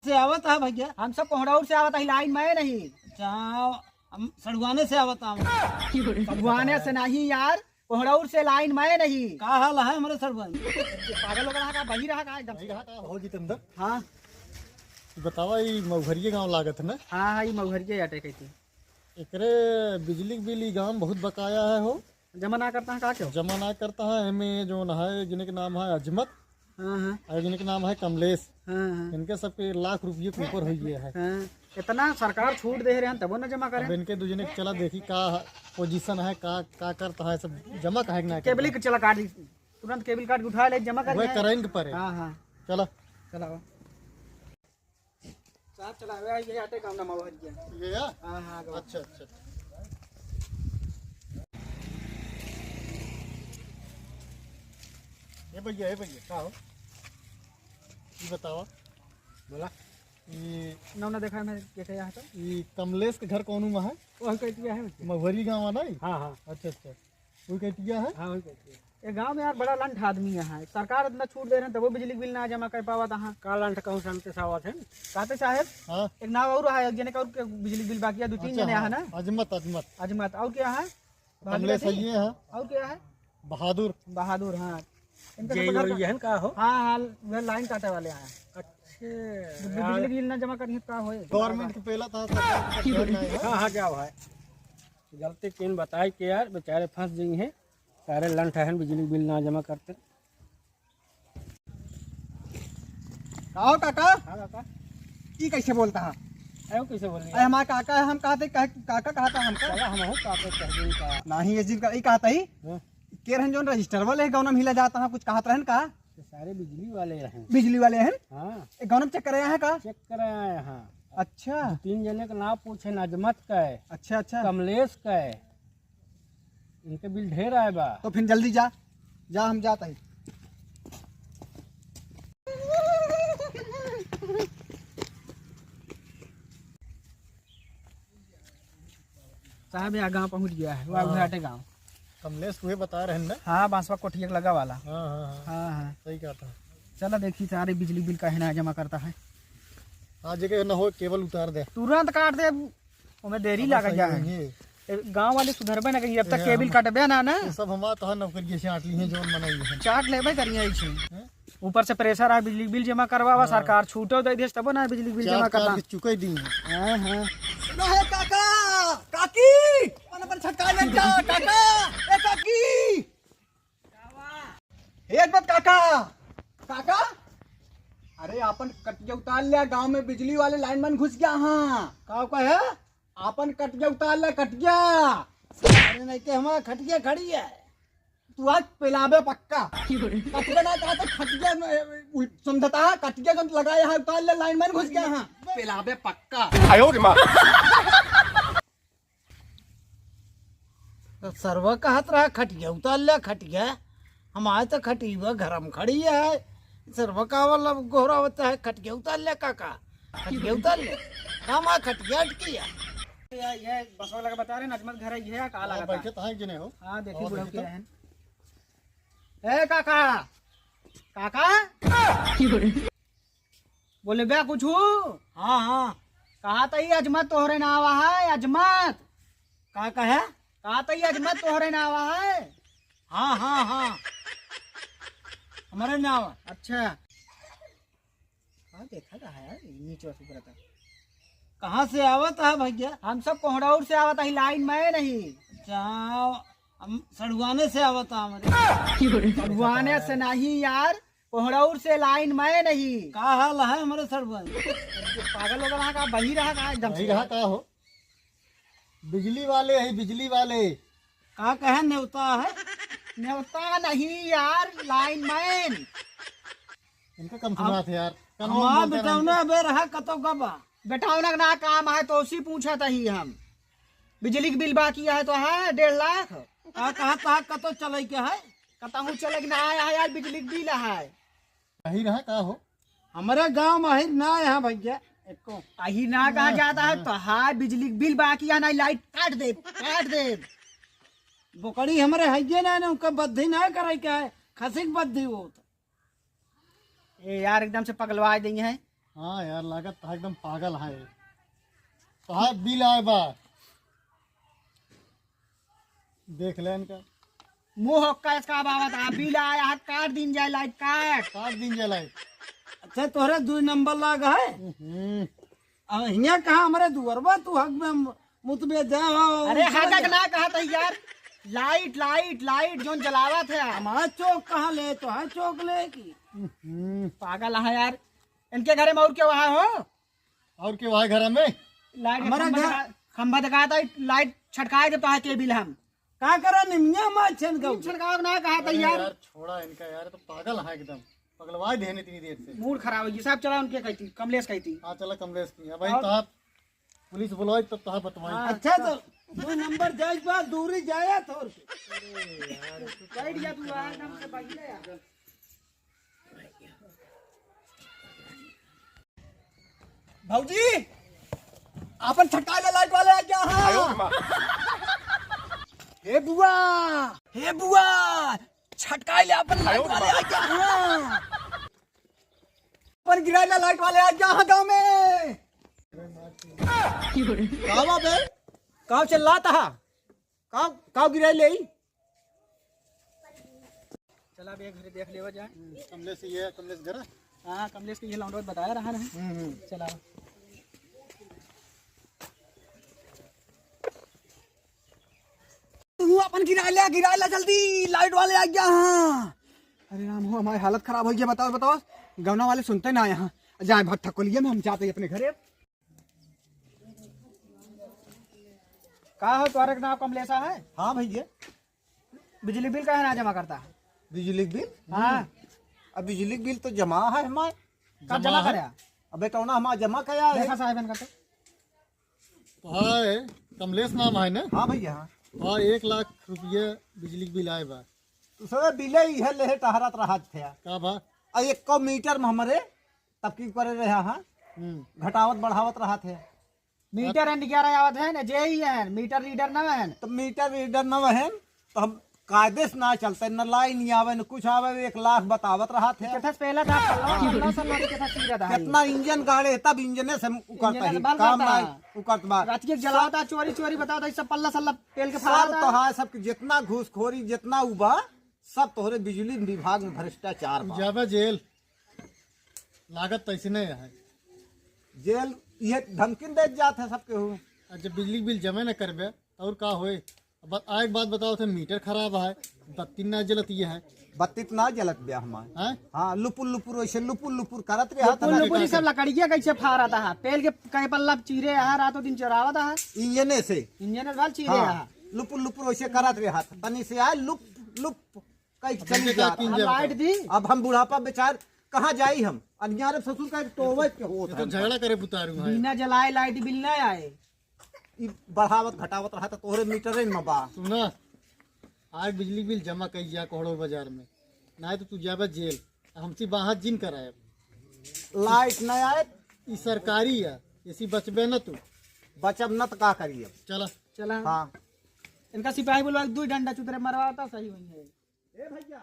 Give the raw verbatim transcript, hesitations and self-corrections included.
से आवत है भैया? हम सब कोहड़ौर से आवत है, लाइन में नहीं। अच्छा, हम सड़ुआने से आवत है। सड़ुआने से नहीं यार, कोहड़ौर से लाइन में नहीं। का हाल है हमारे सड़ुआने? पागल हो गया का, बही रहा का एकदम से। हो जितेंद्र। हाँ। बतावा, ई मौघरिया गाँव लागत है ना? हाँ, हाँ, ई मौघरिया आटे कहती। एकरे बिजली के बिल ई गाँव बहुत बकाया है हो। जमा ना करता है का क्यों? जमा ना करता है, एमे जौन है, जिनके नाम है अजमत, हाँ, हाँ। और जिनके नाम है कमलेश। हाँ, हाँ। इनके सबके लाख रुपये के ऊपर हो गया है। हाँ। इतना सरकार छूट दे रहे हैं, तबो ना जमा करें। अब इनके दू जने के चला देखी का पोजीशन है, का, का करता है, सब जमा काहे के ना केबल करता? के चला काट दी, तुरंत केबल काट के उठा ले, जमा कर वह दे। करेंगे परे। हाँ, हाँ। चला। चला। साहब चलावे आई, ये आटे काम ना मौघरिया। ये है? हाँ, हाँ, गवा। अच्छा, अच्छा, अच्छा। ए भैया, ए भैया, का हो? ई बतावा। बोला। ई नौना देखा मैं, के, के यहाँ तो? ई कमलेश के घर कौन में है? वही कहती है। महुअरी गाँव है ना ई? हाँ, हाँ। अच्छा, अच्छा। वही कहती है? हाँ, वही कहती है। ये गाँव में यार बड़ा लंठ आदमी है, सरकार इतना छूट दे रहे हैं, तबो बिजली के बिल ना जमा कर पावत है। का लंठ कहूँ से हमके सावत है? कहते साहेब, हाँ। एक नाव और है, एक जने का और के बिजली के बिल बाकी है, दो तीन अच्छा, जने हाँ। है ना? अजमत, अजमत। अजमत, और क्या है? कमलेश भागीरथी? है, ये है। और क्या है? बहादुर। बहादुर, हाँ। इनका जे सब घर का ये है का हो? हाँ, हाँ, वह लाइन काटे वाले हैं। अच्छा। जो भी यार। बिजली बिल ना जमा करिए, का होए? गवर्नमेंट के पहला था, सरकार का घर नहीं है। हाँ, हाँ, क्या हुआ है? गलती किन बताई के यार, बेचारे फंस गई हैं। सारे लंठ हैं, बिजली बिल ना जमा करते। आओ काका। हाँ काका। ई कैसे बोलता है? अरे कैसे बोल रही अरे है? हमारा काका है, हम कहते कह, काका कहता हमका। चला हम हो काका कह दें का। नहीं ये जिनका ई कहता ही। हाँ। के रहन जौन रजिस्टर वाले है, गौनम हिला जाता है, कुछ कहत रहन का? ये सारे बिजली वाले हैं। बिजली वाले हैं? हाँ। ए गौनम चेक करे आए हैं का? चेक करे आए हैं। अच्छा। दो तीन जने का नाम पूछे, नजमत का है। अच्छा, अच्छा। कमलेश का है। इनके बिल ढेर आए बा। तो फिर जल्दी जा, जा, हम जात ही। साहब, यहाँ गाँव पहुँच गया है, वहाँ हाँ। घाटे गाँव। कमलेश तुहे बता रहे हैं ना? हाँ, बांसवा कोठिया के लगा वाला। हाँ, हाँ, हाँ। हाँ, हाँ। सही कहा था। चला देखी सारे बिजली बिल काहे ना जमा करता है। हाँ, जेके ना हो केबल उतार दे। तुरंत काट दे, ओमे देरी अब लागा सही जा है। होइए। ए, गाँव वाले सुधरबे ना करिए, अब तक ए, केबल हम, काटबे ना, ना। ये सब हमारा तो नौकरी से आट ली है, जौन मनाई है। चाट लेबे करिए ऐसे। हैं? ऊपर से प्रेशर आ, बिजली बिल जमा करवावा, हाँ। सरकार छूटो दे दे, तबो ना बिजली बिल चार जमा करवा। चार के चुकाई दी है। हाँ, हाँ। सुना है काका, काकी, अपन अपन छटका ले का, काका, ए काकी। हे अजमत काका, काका, अरे आपन कटिया उतार लिया, गांव में बिजली वाले लाइनमैन घुस गया हाँ। का कहे? आपन कटिया उतार लिया, कटिया। अरे नहीं के हमारा खटिया खड़ी है। तू आज पेलाबे पक्का। कटिया ना कहा तो खटिया में, उल-, समझता है, कटिया जो लगाया है उतार लिया, लाइनमैन घुस गया हाँ। पेलाबे पक्का। आयो रे माँ। तो सरवा कहत रहा, "खटिया उतार ले, खटिया।" हम आए तो खटिया घर में खड़ी है। सरवा का वाला गोहरावत है, "खटिया उतार ले काका, खटिया उतार ले।" हम आ खटिया अटकी है। ये, ये बस वाला का बता रहे हैं, नजमत घर है, ये का हाँ, लगा था? बैठे तो हैं कि नहीं हो? हाँ, देखिए हाँ, बुढ़ऊ बैठे के तो। हैं। ए काका, काका। बोले बे कुछ? हाँ, हाँ। कहा तही अजमत तोहरे नाव है, अजमत। का कहे? कहा तही अजमत तोहरे नाव है। हाँ, हाँ, हाँ। हमारे नाव है। अच्छा। हाँ, देखा था यार, नीचे वाला सुधरा था। कहाँ से आवत है भैया? हम सब कोहड़ौर से आवत है, लाइन में नहीं। अच्छा, हम सड़ुआने से आवत है हमारे। सड़ुआने से नहीं यार, कोहड़ौर से लाइन में नहीं। का हाल है हमारे सड़ुआने? पागल हो गया का? बही रहा का एकदम वही से? रहा का हो? बिजली वाले है, बिजली वाले। का कहे नेवता है? नेवता नहीं यार, लाइनमैन। इनका कम सुना अब था यार। कनवा हमार बोलते बेटौना रहते। बे रहा कतो का बा? बेटौना का ना काम है तो उसी पूछत ही हम। बिजली के बिल बाकी है तो है डेढ़ लाख। का कहा था कतो चले के है? कतहूँ चले के ना आया है यार, बिजली के बिल है। अहिर है का हो? हमारे गांव में अहिर ना है भैया, एको। अहिर ना कहा हाँ, जाता है, हाँ। तो हाँ, बिजली के बिल बाकी है, नहीं लाइट काट दे, काट दे। बोकड़ी हमारे हइये ना, ना उनका बद्धी ना करे के है, खसी के बद्धी हो तो। ए यार, एकदम से पगलवा देंगे हैं। हाँ यार, लागत है एकदम पागल है। तो हाँ, बिल आए बा, देख ले इनका। मुंह होक्का इसका बाबत, आ बिल आया है, काट दिन जाए लाइट, काट। काट दिन जाए लाइट। अच्छा, तोहरे दुई नंबर लाग है। हम्म। अब हियाँ कहाँ हमरे दुअरबा तू हक में मुतबे जा हो। अरे हजक ना कहा था यार, लाइट, लाइट, लाइट जोन जलावत है। हमारा चौक कहाँ ले, तो है चौक ले की। हम्म। पागल है यार, इनके घरे में और क्या हुआ हो? और के भाई घर में? लाइट के हमारा खंभा घर दगा-, खंभा दगा था, लाइट छटकाए दे तो है के बिल हम। का करा निमिया मा छन गऊ? छटकाव ना कहा था अरे यार। यार, छोड़ा इनका यार, तो पागल है एकदम। पगलवा दे इतनी देर से। मूड खराब है, ये सब चला उनके कहती, कमलेश कहती। हाँ, चला कमलेश की। अब भाई और? तो आप पुलिस बुलवाई तब तो आप बतवाई। हाँ, अच्छा तो दो नंबर जाए बा, दूरी जाया थोर के। बैठ जा तू, आ, एकदम से बैठ ले यार। भौजी, आपन छटकाए ले लाइट वाले आ गया हाँ। हे बुआ, हे बुआ, छटकाए ले आपन लाइट वाले आ गया हाँ। आपन गिराए ले लाइट वाले आ गया हाँ गाँव में। का बा बे? का चिल्लात हा? का, का गिराए ले? चला बे, घरे देख लेवा जाए। हम्म, कमलेश ये, कमलेश घर है? हाँ, कमलेश के ये लौंडो बताया रहा ना। हम्म, हम्म। चला। तू अपन गिरा ले, गिरा ले जल्दी, लाइट वाले आ गया हाँ। अरे राम हो, हमारी हालत खराब हो गई। बताओ, बताओ, गौना वाले सुनते ना यहाँ। जाए भट्ठा कोलिए में हम जाते हैं अपने घरे। का हो, तोहरे के नाम कमलेशा है? हाँ भैया। बिजली बिल काहे ना जमा करता है? बिजली बिल? हाँ। हम्म। अब बिजली बिल तो जमा है हमार। कब जमा जमा है। करे? अबे कौना हमार जमा कया है? देखा साहब इनका तो। तो हाँ, कमलेश नाम है ना? हाँ भैया, हाँ। हाँ, एक लाख रुपये बिजली बिल आए बा। तो सब बिल ही है, लेहे टहरत रहत थे। का बा? आ एक मीटर में हमरे तब की करे रहा है, हम्म। घटावत बढ़ावत रहत है। मीटर एंड ग्यारह आवत है ना, जे ही है, मीटर रीडर ना है। तो मीटर रीडर ना है, तो हम कायदे से ना चलते, न लाइन ही आवे, न कुछ आवे, एक लाख बतावत रहत है। कितना से पहला था, पल्ला, पल्ला, पल्ला, कितना सीधा था। कितना इंजन गाड़े, तब इंजने से उकरता इंजने ही, से बल काम करता ना है। उकरत बा। रात के जलावता, चोरी, चोरी बतावता, सब पल्ला, सल्ला पेल के सब फाड़ता। तो है, सब जितना घूसखोरी, जितना उबा, सब तोहरे बिजली विभाग में भ्रष्टाचार बा। जाबे जेल, लागत तो ऐसे नहीं है। जेल ये धमकिन देत जात है सबके हूँ। अच्छा, बिजली बिल जमा न करबे, और का होए? अब आ एक बात बताओ थे, मीटर खराब है, बत्ती ना जलत ये है। बत्ती तो ना जलत बे हमार। हैं? हाँ, लुपुर लुपुर वैसे लुपुर लुपुर करत रहा था लुपुर ना। लुपुर ये सब लकड़िया कैसे फारत है? पेल के कई पल्ला चीरे है, रातों दिन चोरावत है। इंजने से। इंजन से बाल चीरे हाँ, है। लुपुर लुपुर वैसे करत रहा था। तनी से आए लुप लुप कई अब चली देखा जात। किन अब जाता। लाइट दी। अब हम बुढ़ापा बेचार कहाँ जाई हम? अनियारे ससुर का एक टोवे के होत ये तो है। झगड़ा करे बुतारू है। बिना जलाए लाइट बिल ना आए। ई बढ़ावत घटावत रहा तो तोहरे मीटरे में बा। सुना, आज बिजली बिल जमा कई जा कोहड़ोर बाजार में, ना तो तू जाबे जेल। हमसे बाहर जिन कराए। लाइट ना आए। ई सरकारी है, ऐसी बचबे ना तू। बचब न त का करी अब? चला। चला। हाँ। इनका सिपाही बुलवा के दू डंडा चुतरे मरवाता सही होई है। ए भैया,